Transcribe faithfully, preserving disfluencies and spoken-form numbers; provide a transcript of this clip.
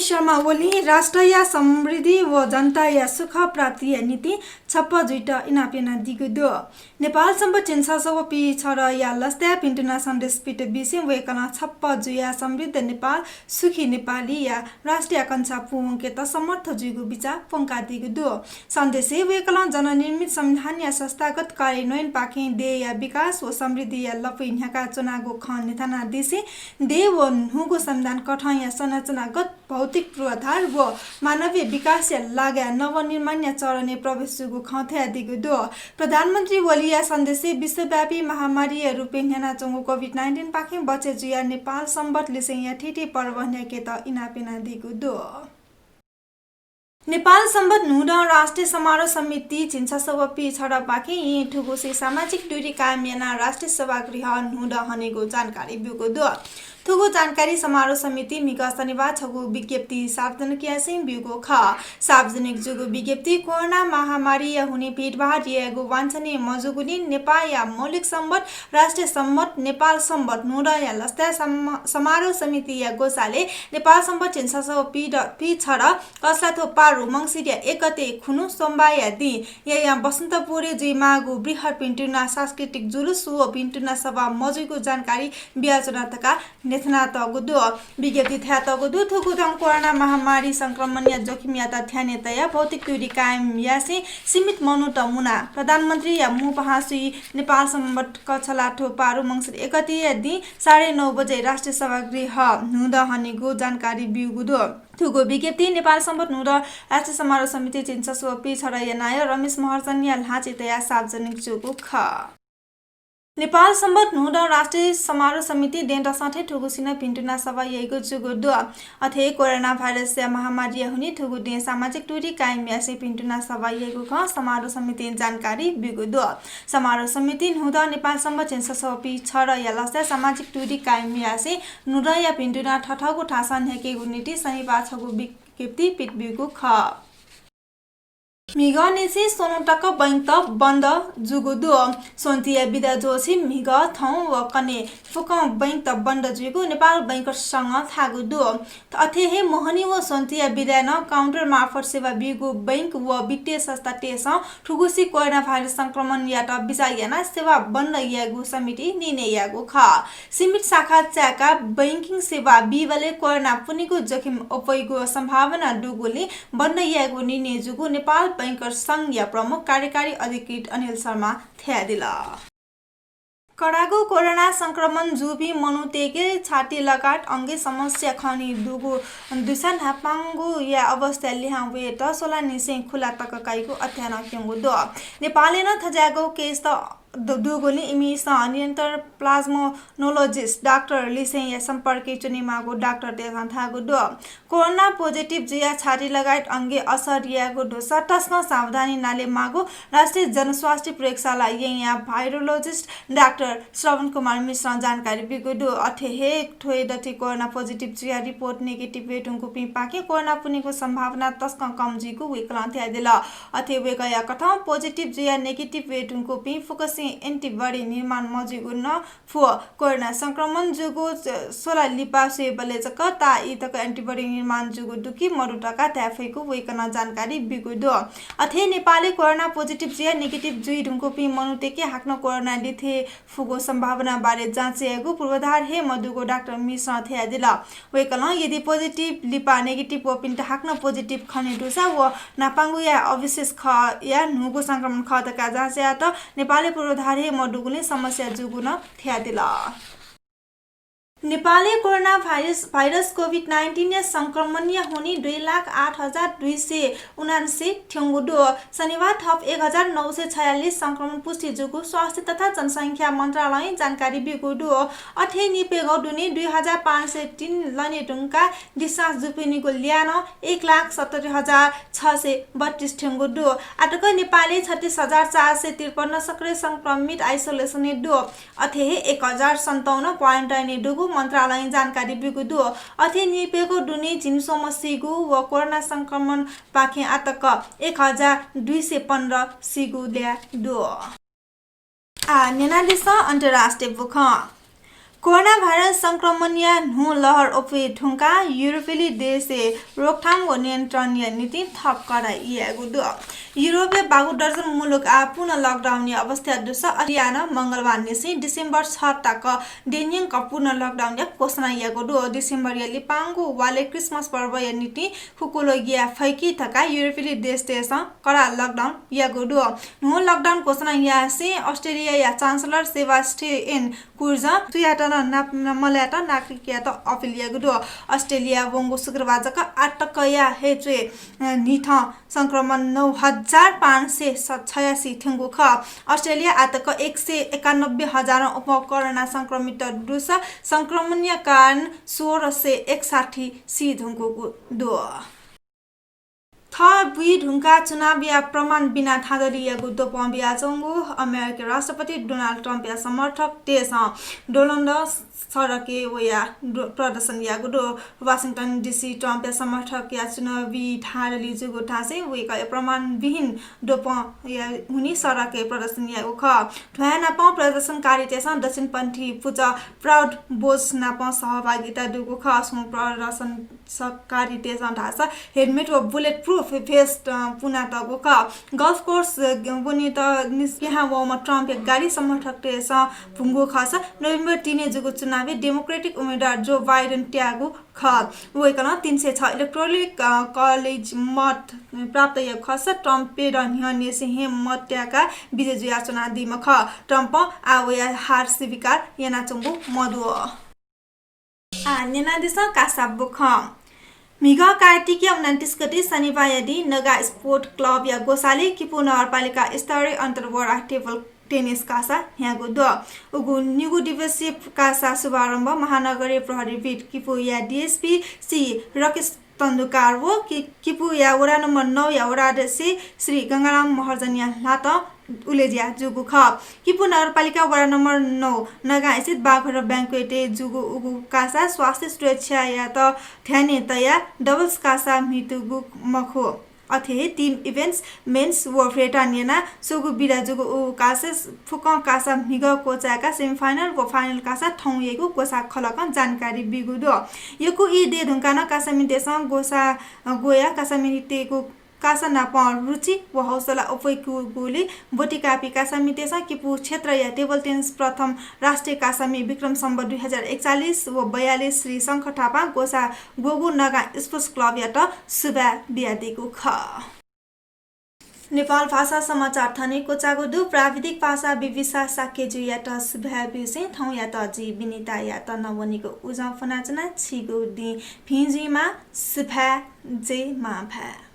शर्मा ओलीं राष्ट्रया समृद्धि व जनताया सुख प्राप्तिया निंतिं छप्पँ जुइत इनाप यानादीगु दु। नेपाल संवत् झिंछसः व पीछ्वरया लसताय् भिन्तुना सन्देश पित बिसें वय्कलं छप्पँ जुयाः समृद्ध नेपाल, सुखी नेपालया राष्ट्रिय आकांक्षा पूवंकेत समर्थ जुइगु बिचाः प्वंकादीगु दु। सन्देशय् वय्कलं जननिर्मित संविधानया संस्थागत कार्यान्वयनपाखें देय्या विकास व समृद्धिया लँपुइ न्ह्याकाच्वनागु खँ न्ह्यथनादिसें देय् व न्हूगु संविधान कथंया संरचनागत भौतिक पूर्वाधार व मानवीय विकासया लागाय् नवनिर्माणया चरणय् प्रवेश जूगु खँ धयादीगु दु। प्रधानमन्त्री ओलीया सन्देशय् विश्वव्यापी महामारीया रूपय् न्ह्यानाच्वंगु कोभिड नाइन्टिनपाखें बचय् जुयाः नेपाल संवत् लिसेंया थीथी पर्व न्ह्याकेत इनाप यानादीगु दु। नेपाल संवत् न्हूदँ राष्ट्रिय समारोह समिति झिंछसः व पीछ्वरपाखें येँ थुगुसी सामाजिक दूरी कायम यानाः राष्ट्रिय सभागृह न्हूदँ हनेगु जानकारी ब्यूगु दु। थुगु जानकारी समारोह समितिं म्हिगः शनिबार छगू विज्ञप्ति सार्वजनिक यासें ब्यूगु खः। सार्वजनिक जूगु विज्ञप्तिइ कोरोना महामारीया हुनिं भिडभाड यायेगु वांछनीय मजूगुलिं नेपाःया मौलिक संवत्, राष्ट्रिय संवत्, नेपाल संवत् न्हूदँया लसताय् सम-, समारोह समितिया ग्वसालय् नेपाल संवत् झिंछसः व पीद-, पीछ्वर कछलाथ्व पारु मंसिरया एक गते खुन्हु सोमबारया दिं येँया बसन्तपुरय् जुइमाःगु बृहत् भिन्तुना सांस्कृतिक जुलुस व भिन्तुना सभा मजुइगु जानकारी बियाच्वना धकाः न्ह्यथनातःगु दु। विज्ञप्तिइ धयातःगु दु, थुगुदँ कोरोना महामारी संक्रमणया जोखिमयात ध्यानय् तयाः भौतिक दूरी कायम यासें सीमित मनूत मुनाः प्रधानमन्त्रीया मू पहासुइ नेपाल संवत् कछलाथ्व पारु मंसिर एक गतेया दिं साढे नौ बजे राष्ट्रिय सभागृह न्हूदँ हनेगु जानकारी ब्यूगु दु। थुगु विज्ञप्तिइ नेपाल संवत् न्हूदँ राष्ट्रिय समारोह समिति झिंछसः व पीछ्वरया नायः रमेश महर्जनया ल्हातय् तयाः सार्वजनिक जूगु खः। नेपाल संवत् न्हूदँ राष्ट्रिय समारोह समितिं दँय्‌दसं थें थुगुसी नं भिन्तुना सभा याइगु जूगु दु। अथे हे कोरोना भाइरसया महामारीया हुनिं थुगु दँय् सामाजिक दूरी कायम यासें भिन्तुना सभा याइगु खँ समारोह समितिं जानकारी ब्यूगु दु। समारोह समितिं न्हूदँ नेपाल संवत् झिंछसः व पीछ्वरया लसताय् सामाजिक दूरी कायम यासें न्हूदँया भिन्तुना थथःगु थासं न्ह्याकेगु निंतिं शनिबार छगू विज्ञप्ति पित ब्यूगु खः। म्हिगःनिसें स्वन्हु तक बैंकत बन्द जूगु दु। स्वन्तिया बिदा ज्वःछि म्हिगः थौं व कन्हय् फुक्कं बैंकत बन्द जुइगु नेपाल बैंकर्स संघं धाःगु दु। अथे हे मोहनी व स्वन्तिया बिदाय् नं काउन्टर मार्फत सेवा बीगु बैंक व वित्तीय संस्थातय्‌सं थुगुसी कोरोना भाइरस संक्रमणयात बिचाः यानाः सेवा बन्द यायेगु समितिं निर्णय याःगु खः। सीमित शाखा चाय्‌काः बैंकिङ सेवा बीबलय् कोरोना पुनेगु जोखिम अप्वइगु सम्भावना दुगुलिं बन्द यायेगु निर्णय जूगु नेपाल बैंकर्स संघया प्रमुख कार्यकारी अधिकृत अनिल शर्मां धयादिल। कडागु कोरोना संक्रमण जूपिं मनूतय्‌के छाती लगायत अंगय् समस्या खने दुगु दुसा न्हापांगुया अवस्था लिहां वयेत स्वलानिसें खुला तक काइगु अध्ययनं क्यंगु दु। नेपालय् नं थज्याःगु केस त दु-, दुगुलिं इमिसं निरन्तर प्लाज्मोनोलोजिस्ट डाक्टर लिसेंया सम्पर्कय् च्वनेमाःगु डाक्टरतय्‌सं धाःगु दु। कोरोना पोजिटिभ जुयाः छाती लगायत अंगय् असर याःगु दुसा तसकं सावधानी नालेमाःगु राष्ट्रिय जनस्वास्थ्य प्रयोगशाला येँया भाइरोलोजिस्ट डाक्टर श्रवण कुमार मिश्रं जानकारी ब्यूगु दु। अथे हे थ्व दथुइ कोरोना पोजिटिभ जुयाः रिपोर्ट नेगेटिभ वयेधुंकूपिंपाखें कोरोना पुनेगु सम्भावना तसकं कम जुइगु वय्‌कलं धयादिल। अथे वय्‌कःया कथं पोजिटिभ जुयाः नेगेटिभ वयेधुंकूपिं फुक्कसिनं एन्टिबडी निर्माण मजुइगु नं फु। कोरोना संक्रमण जूगु स्वला लिपा स्वयेबलय् जक ताःई तक एन्टिबडी निर्माण जूगु दु कि मदु धकाः धाये फइगु वय्‌कलं जानकारी ब्यूगु दु। अथे नेपालय् कोरोना पोजिटिभ जुयाः नेगेटिभ जुइधुंकूपिं मनूतय्‌के हाकनं कोरोना लिथे फुगु सम्भावना बारे जाँच यायेगु पूर्वाधार हे मदुगु डाक्टर मिश्रं धयादिल। वय्‌कलं यदि पोजिटिभ लिपा नेगेटिभ वःपिन्त हाकनं पोजिटिभ खने दुसा व न्हापांगुया अवशेष खः या न्हूगु संक्रमण खः धकाः जाँच यायेत नेपालय् पूर्वाधार हे मदुगुलिं समस्या जूगु नं धयादिल। नेपालय् कोरोना भाइरस, भाइरस कोभिड नाइन्टिनया संक्रमणया हुनिं दुई लाख आठ हजार दुई सय उनान्सय थ्यंगु दु। शनिबार थप एक हजार नौ सय छयालिस संक्रमण पुष्टि जूगु स्वास्थ्य तथा जनसंख्या मन्त्रालयं जानकारी ब्यूगु दु। अथे निपेगः दुने दुई हजार पाँच सय तीन लने धुंकाः डिस्चार्ज जूपिनिगु ल्याः नं एक लाख सत्तरी हजार छ सय बत्तीस थ्यंगु दु। आःतक नेपालय् छत्तीस हजार चार सय त्रिपन्न सक्रिय संक्रमित आइसोलेसनय् दु। अथे हे एक हजार सन्ताउन्न क्वारेन्टाइनय् दुगु मन्त्रालयं जानकारी ब्यूगु दु। अथे निपेगः दुने झिंस्वम्ह सीगु व कोरोना संक्रमणपाखें आःतक एक हजार दुई सय पन्ध्र सीगु ल्याः दु। आः न्यनादिसँ अन्तर्राष्ट्रिय बुखँ। कोरोना भाइरस संक्रमणया न्हू लहर अप्वये धुंकाः युरोपेली देशय् रोकथाम व नियन्त्रणया निंतिं थप कडा यायेगु दु। युरोपय् बागु दर्जन मुलुक आः पूर्ण लकडाउनया अवस्थाय् दुसा अस्ट्रेलियां नं मंगलबार निसें डिसेम्बर छ तक देन्यंक पूर्ण लकडाउनया घोषणा याःगु दु। डिसेम्बरया लिपांगु वालय् क्रिसमस पर्वया निंतिं खुकुलो याये फइकी धकाः युरोपेली देशतय्सं कडा लकडाउन याःगु दु। न्हू लकडाउन घोषणा यासें अस्ट्रेलियाया चान्सलर सेबास्टियन कुर्जं सुयातं नं नाप-, मलायेत नागरिकयात अपिल याःगु दु। अस्ट्रेलियाय् वंगु शुक्रबार जक आःतकया हे च्वय्, अ, न्हिथं संक्रमण नौ हजार पाँच सय छयासी थ्यंगु खः। अस्ट्रेलियाय् आःतक एक सय एकानब्बे हजारं अप्वः कोरोना संक्रमित दुसा संक्रमणया कारण सोह्र सय एकसट्ठी सी धुंकूगु दु। थः बुइ धुंकाः चुनावया प्रमाण बिना धाँधली याःगु द्वपं बियाच्वंगु अमेरिकी राष्ट्रपति डोनाल्ड ट्रम्पया समर्थकतय्सं दोलन्दं सडकय् वयाः दो-, प्रदर्शन याःगु दु। वाशिंटन डिसी ट्रम्पया समर्थकया चुनावी धाँधली जूगु धासें वय्कःया प्रमाणविहीन द्वपंया हुनिं सडकय् प्रदर्शन याःगु खः। ध्वाँय् नापं प्रदर्शनकारीतय्सं दक्षिणपन्थी पुचः प्राउड बोय्स नाप सहभागिता दुगु खः। छुं प्रदर्शन सकारीतय्सं धाःसा helmet व bulletproof vest, अ, पुनातःगु खः। Golf course, अ, वनेत निस-, पिहां वःम्ह ट्रम्पया गाडी समर्थकतय्सं भुंगु खःसा नोभेम्बर तीनय् जूगु चुनावय् डेमोक्रेटिक उम्मेदवार जो बाइडेन त्याःगु खः। वय्कलं तीन सय छ electoral, अ, college मत प्राप्त याःगु खःसा ट्रम्प प्यदँ न्ह्यःनेसें हे मत त्याकाः विजयी जुयाच्वनादीम्ह खः। ट्रम्पं आः वया हार स्वीकार यानाच्वंगु मदु। आः न्यनादिसँ कासा बुखँ। म्हिगः कार्तिकया उनन्तिस गते शनिबारया दिं नगा स्पोर्ट क्लबया ग्वसालय् किपू नगरपालिका स्तरीय अन्तर्वडा टेबल टेनिस कासा न्ह्याःगु दु। उगु निगू दिवसीय कासा शुभारम्भ महानगरीय प्रहरीवीर किपूया डिएसपी श्री रकेश तन्दुकार व कि-, किपूया वडा नम्बर नौया वडा अध्यक्ष श्री गंगाराम महर्जनया ल्हातं उलेज्या जूगु खः। किपू नगरपालिका वडा नम्बर नौ नगां स्थित बाघर banquet-य् जूगु उगु कासा स्वास्थ्य सुरक्षायात ध्यानय् तयाः doubles कासा म्हितूगु मखु, अथे हे team events, men's व veteran यानाः स्वंगू बिदा जूगु उगु कासा फुक्कं कासा म्हिगः क्वचाय्काः semifinal व final कासा थौं याइगु ग्वसाः खलकं जानकारी बीगु दु। यक्व ई दये धुंकाः नं कासामितय्सं ग्वसाः, अ, ग्वयाः कासामितय्गु कासा नाप रुचि व हौसला अप्वय्कूगुलिं ब्वति काःपिं कासामितय्सं किपू क्षेत्रया टेबल टेनिस प्रथम राष्ट्रिय कासामि विक्रम सम्वत् दुई हजार एकचालिस व बयालिस श्री शंख थापां ग्वसाः ग्वःगु नगां स्पोर्ट्स क्लबयात सुभाय् बियादीगु खः। नेपाल भाषा समाचार थन हे क्वचाःगु दु। प्राविधिक पासा बिबिसा शाक्यजुयात सुभाय् ब्यूसें थौंयात जि विनितायात नं वनेगु उजं फ्वनाच्वना। छिगु दिं भिं जुइमा, सुभाय्, जय मांभाय्।